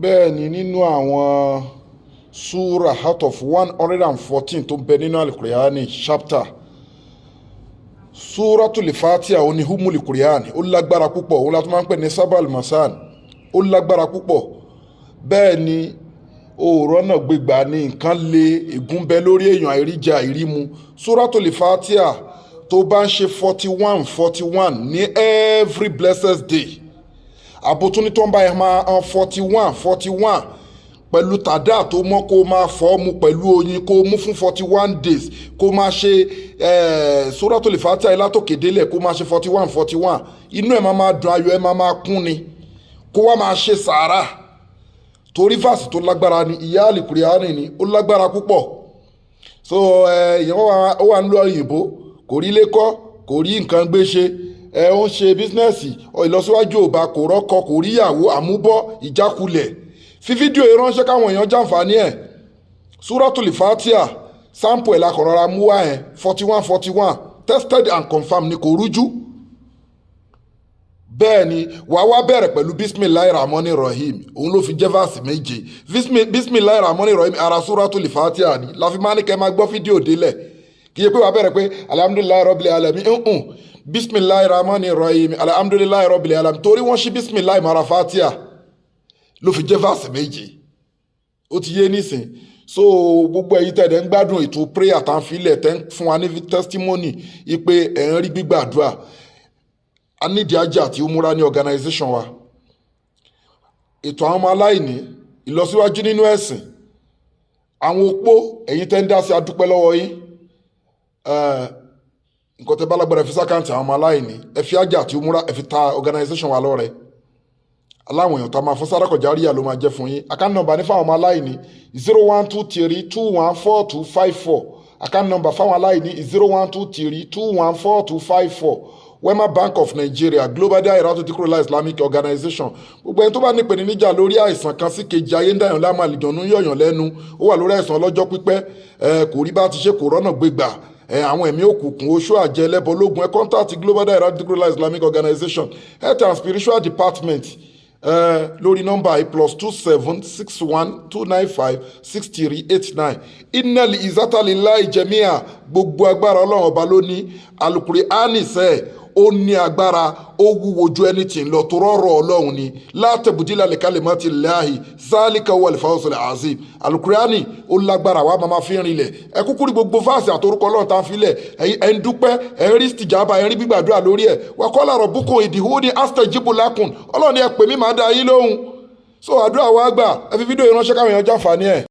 Bẹ́ẹ̀ ni, nínú àwọn súra out of 114 tó ń bẹ nínú Alukur'ani chapter, Súratul Fatiha, ó ní humuli Kur'ani, ó lágbára púpọ̀. Òun la tún máa ń pè ní Sabal Masan, ó lágbára púpọ̀. Bẹ́ẹ̀ ni, òòrọ̀ náà gbégbá ní nǹkan lé ègún bẹ lórí èèyàn, àìríjẹ àìrímu, Súratul Fatiha tó bá ń ṣe 41 41 ní every blessed day, àbótúní tó ń bá yẹn máa hàn 41 41 pẹ̀lú tàdá tó mọ́, kó máa fọ́ mu pẹ̀lú oyin, kó mú fún 41 days, kó máa ṣe Suratul Fatiha látòkè délẹ̀, kó máa ṣe 41 41, inú ẹ̀ máa máa dùn, ayọ̀ ẹ̀ máa máa kún ni. Kó wá máa ṣe sàárà, torí verse tó lágbára ni, ìyá àlìkùrìánì ni, ó lágbára púpọ̀. So ìyẹn ó wà ń lọ òyìnbó, kò rí ilé kọ́, kò rí nǹkan gbé ṣe, ẹ ó ń ṣe business, ìlọsíwájú ò bá, kò rọ́kọ, kò ríyàwó, àmúbọ́, ìjákulẹ̀. Fi fídíò yìí ránṣẹ́ káwọn èèyàn jàǹfààní ẹ̀. Suratul Fatiha sample ẹ̀ la kàn rọra mú wá ẹ̀, 41 41, tested and confirmed ni, kò rújú. Bẹ́ẹ̀ ni, wàá wá bẹ̀rẹ̀ pẹ̀lú Bisimilahi Rahmani Rahim. Òun ló fi jẹ́ verse 7. Bisimilahi Rahmani Rahim ara Suratul Fatiha ni. Láfi máa ní kẹ́ máa gbọ́ fídíò délẹ̀. Kì í ṣe pé wàá bẹ̀rẹ̀ pé Alhamdulillahi Rabbil Alamin nǹkan, Bisimilahi Rahmani Rahim, Alhamdulillahi Rabbil Alamin, torí wọ́n ṣí Bisimilahi mara Fatiha, ló fi jẹ́ verse 7. Ó ti yé nísìn. So gbogbo ẹ̀yin tẹ̀lé ń gbádùn ètò prayer tá à ń filẹ̀, tẹ́ ń fún wa ní testimony ipe ẹ̀ ń rí gbígbàdúrà, a nídìí ajá àti umura ní organization wa, ètò àwọn ọmọ aláìní, ìlọsíwájú nínú ẹ̀sìn, àwọn opó. Ẹ̀yin tẹ́ ń dá sí, adúpẹ́ lọ́wọ́ yín. Nǹkan tẹ́ bá lágbára, ẹ fi s'account àwọn ọmọ aláìní, ẹ fi ajá àti umura, ẹ fi ta organization wa lọ́rẹ. Aláwọn èèyàn tó a máa fún sádàkọ̀ járíyà ló máa jẹ́ fún yín. Account number ní fáwọn ọmọ aláìní, 0123214254. Account number fáwọn aláìní, 0123214254, Wema Bank of Nigeria, Global Dahiratu Dhikrlahi Islamic Organization. Gbogbo ẹni tó bá nípe níjà lórí àìsàn kan sí kejì, ayé ń dàyàn láàmú, àlìjọ̀nù ń yọ̀yàn lẹ́nu, ó wà lórí àìsàn ọlọ́jọ́ pípẹ́, ẹ kò rí bá ti ṣe, kò rọ́nà gbégbà, ẹ àwọn ẹ̀mí òkùnkùn, oṣù àjẹ, ẹlẹ́bọ lógun, ẹ contact Global Dahiratu Dhikrlahi Islamic Organization, Health and Spiritual Department, lórí nọ́mbà yìí, +27 612956389. Innal izzata lillahi jamia. Gbogbo agbára, Ọlọ́run Ọba ló ní. Alukur'ani sẹ́ẹ̀, ó ní agbára, ó wúwo ju ẹni tí ń lọ tó rọrọ Ọlọ́run ni. La tabdila li kalimati llahi, zalika huwal fawzul azim. Alukurani ó lágbára, wa máa fi rinlẹ̀. Ẹ kúkú rí gbogbo verse àtorúkọ Ọlọ́run tá a fi lẹ̀. Ẹ ń dúpẹ́, ẹ ń rí stìjàbà, ẹ ń rí gbígbàdúrà lórí ẹ. Wa qala rabbukum ud'uni astajib lakum. Ọlọ́run ni ẹ pè mí, màá dá yín lóhùn. So àdúrà wa gbà. Ẹ fi fídíò yìí ránṣẹ́ káwọn èèyàn jàǹfààní ẹ̀.